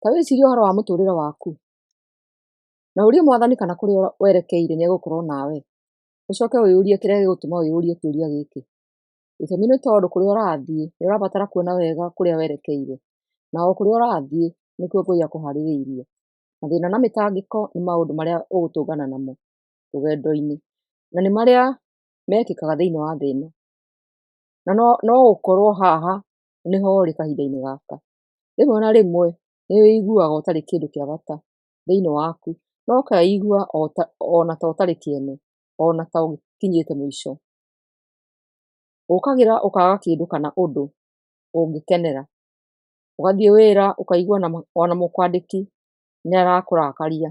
Ta wĩcirie ũhoro wa mũtũrĩre waku na ũrie Mwathani kana kũrĩa werekeire nĩ egũkorwo nawe. Ũcoke wĩyũrie kĩrĩa gĩgũtũma wĩyũrie kĩũria gĩkĩ. Gĩtũmi nĩ tondũ kũrĩa ũrathiĩ nĩ ũrabatara kuona wega kũrĩa werekeire, na o kũrĩa ũrathiĩ nĩkuo Ngai akũharĩrĩirie. Mathĩna na mĩtangĩko nĩ maũndũ marĩa ũgũtũngana namo rũgendo-inĩ, na nĩ marĩa mekĩkaga thĩinĩ wa thĩ ĩno. Na no ũkorwo haha nĩho ũrĩ kahinda-inĩ gaka. Rĩmwe na rĩmwe nĩ wĩiguaga ũtarĩ kĩndũ kĩa bata thĩinĩ waku, na ũkeigua ona ta ũtarĩ kĩene, ona ta ũkinyĩte mũico. Ũkagĩra ũkaga kĩndũ kana ũndũ ũngĩkenera. Ũgathiĩ wĩra ũkaigua ona mũkwandĩki nĩ arakũrakaria.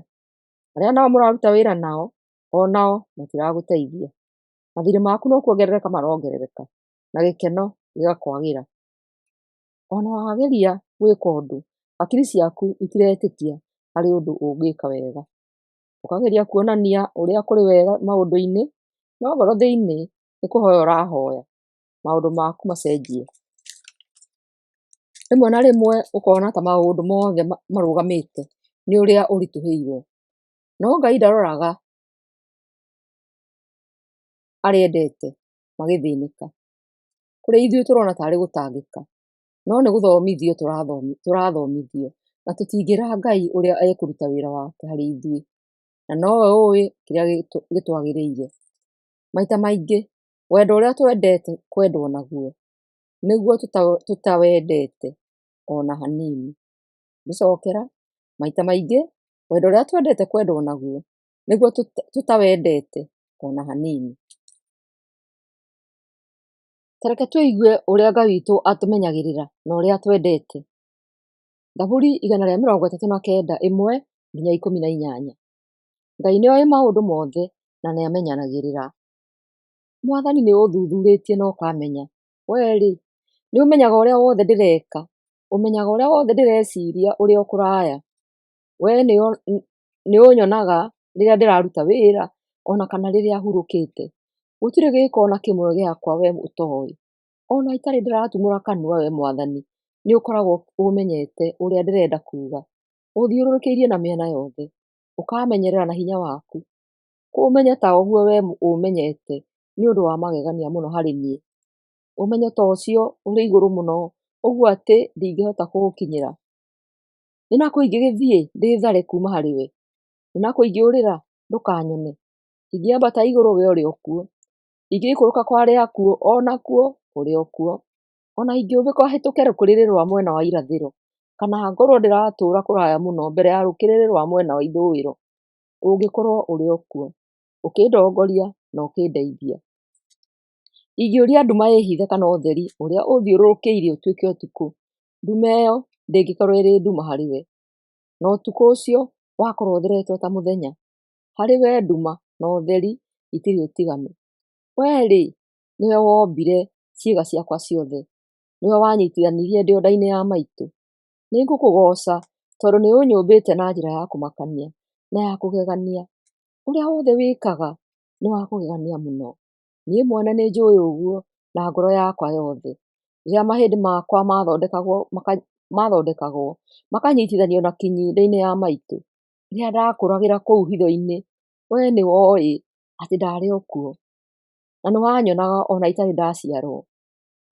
Arĩa nao mũraruta wĩra nao, onao matiragũteithia. Mathirĩ maku no kuongerereka marongerereka, na gĩkeno gĩgakwagĩra. Ona wageria gwĩka ũndũ, hakiri ciaku itiretĩkia harĩ ũndũ ũngĩka wega. Ũkageria kuonania ũrĩa kũrĩ wega maũndũ-inĩ, no ngoro thĩinĩ nĩ kũhoya ũrahoya maũndũ maku macenjie. Rĩmwe na rĩmwe ũkona ta maũndũ mothe marũgamĩte nĩ ũrĩa ũritũhĩirwo. No Ngai ndaroraga arĩa endete magĩthĩnĩka. Kũrĩ ithuĩ tũrona tarĩ gũtangĩka, no nĩ gũthomithio tũrathomithio, na tũtingĩra Ngai ũrĩa ekũruta wĩra wake harĩ ithuĩ, na nowe ũĩ kĩrĩa gĩtwagĩrĩire. Maita maingĩ wendo ũrĩa twendete kwendwo naguo nĩguo tũtawendete ona hanini. Ngũcokera, maita maingĩ wendo ũrĩa twendete kwendwo naguo nĩguo tũtawendete ona hanini. Ta reke tũigue ũrĩa Ngai witũ atũmenyagĩrĩra na ũrĩa atwendete. Thaburi 139 1-18. Ngai nĩoĩ maũndũ mothe na nĩamenyanagĩrĩra. Mwathani nĩ ũthuthurĩtie na ũkamenya. Wee-rĩ, nĩ ũmenyaga ũrĩa wothe ndĩreka, ũmenyaga ũrĩa wothe ndĩreciria ũrĩ o kũraya. Wee nĩ ũnyonaga rĩrĩa ndĩraruta wĩra ona kana rĩrĩa hurũkĩte. Gũtirĩ gĩko ona kĩmwe gĩakwa wee ũtoĩ. Ona itarĩ ndĩratumũra kanua we Mwathani, nĩ ũkoragwo ũmenyete ũrĩa ndĩrenda kuga. Ũthiũrũrũkĩirie na mĩena yothe, ũkamenyerera na hinya waku. Kũmenya ta ũguo we ũmenyete nĩ ũndũ wa magegania mũno harĩ niĩ. Ũmenyo ta ũcio ũrĩ igũrũ mũno ũguo atĩ ndingĩhota kũũkinyĩra. Nĩ nakũ ingĩgĩthiĩ ndĩthare kuuma harĩ we? Nĩ nakũ ingĩũrĩra ndũkanyone? Ingĩambata igũrũ we ũrĩ o kuo, ingĩikũrũka kwa arĩa akuũ o nakuo ũrĩ o kuo. Ona ingĩũmbũka hĩtũke rũkĩrĩrĩ rwa mwena wa irathĩro, kana ngorwo ndĩratũũra kũraya mũno mbere ya rũkĩrĩrĩ rwa mwena wa ithũĩro, ũngĩkorwo ũrĩ o kuo, ũkĩndongoria na ũkĩndeithia. Ingĩũria nduma ĩhithe kana ũtheri ũrĩa ũthiũrũrũkĩirie ũtuĩke ũtukũ, nduma ĩyo ndĩngĩkorwo ĩrĩ nduma harĩ we, na ũtukũ ũcio wakorwo ũtherete o ta mũthenya. Harĩ we nduma na ũtheri itirĩ ũtiganu. Wee-rĩ, nĩwe wombire ciĩga ciakwa ciothe, nĩwe wanyitithanirie ndĩ o nda-inĩ ya maitũ. Nĩngũkũgooca tondũ nĩ ũnyũmbĩte na njĩra ya kũmakania na ya kũgegania. Ũrĩa wothe wĩkaga nĩ wa kũgegania mũno. Niĩ mwene nĩ njũĩ ũguo na ngoro yakwa yothe. Rĩrĩa mahĩndĩ makwa mathondekagwo makanyitithanio na kinyi nda-inĩ ya maitũ, rĩrĩa ndakũragĩra kũu hitho-inĩ, wee nĩ woĩ atĩ ndarĩ o kuo, na nĩ wanyonaga ona itarĩ ndaciarwo.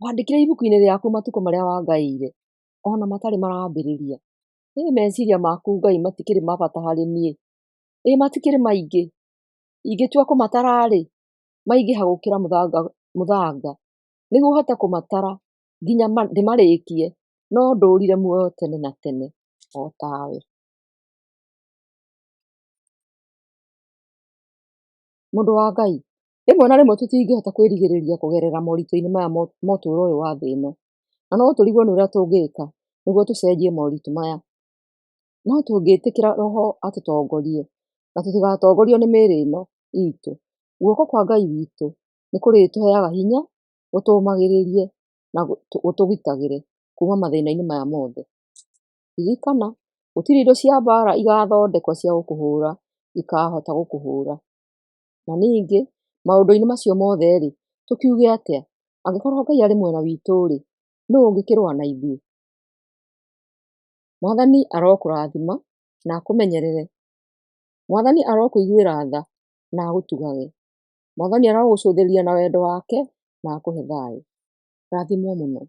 Wandĩkire ibuku-inĩ rĩaku matukũ marĩa wangaĩire, ona matarĩ marambĩrĩria. Ĩ meciria maku Ngai matikĩrĩ ma bata harĩ niĩ, ĩ matikĩrĩ maingĩ. Ingĩtua kũmatara-rĩ, maingĩha gũkĩra mũthanga. Nĩguo hote kũmatara nginya ndĩmarĩkie, no ndũrire muoyo tene na tene o tawe. Mũndũ wa Ngai, rĩmwe na rĩmwe tũtingĩhota kwĩrigĩrĩria kũgerera moritũ-inĩ maya ma ũtũũro ũyũ wa thĩ ĩno, na no tũrigwo nĩ ũrĩa tũngĩka nĩguo tũcenjie moritũ maya. No tũngĩtĩkĩra Roho atũtongorie na tũtigatongorio nĩ mĩĩrĩ ĩno itũ, guoko kwa Ngai witũ nĩ kũrĩtũheaga hinya, gũtũũmagĩrĩrie na gũtũgitagĩre kuma mathĩna-inĩ maya mothe. Ririkana, gũtirĩ indo cia mbaara igathondekwo cia gũkũhũra ikahota gũkũhũra. Na ningĩ maũndũ-inĩ macio mothe-rĩ, tũkiuge atĩa? Angĩkorwo Ngai arĩ mwena witũ-rĩ, nũ ũngĩkĩrũa na ithuĩ? Mwathani arokũrathima na akũmenyerere. Mwathani arokũiguĩra tha na agũtugage. Mwathani arogũcũthĩrĩria na wendo wake na akũhe thayũ. Rathimwo mũno.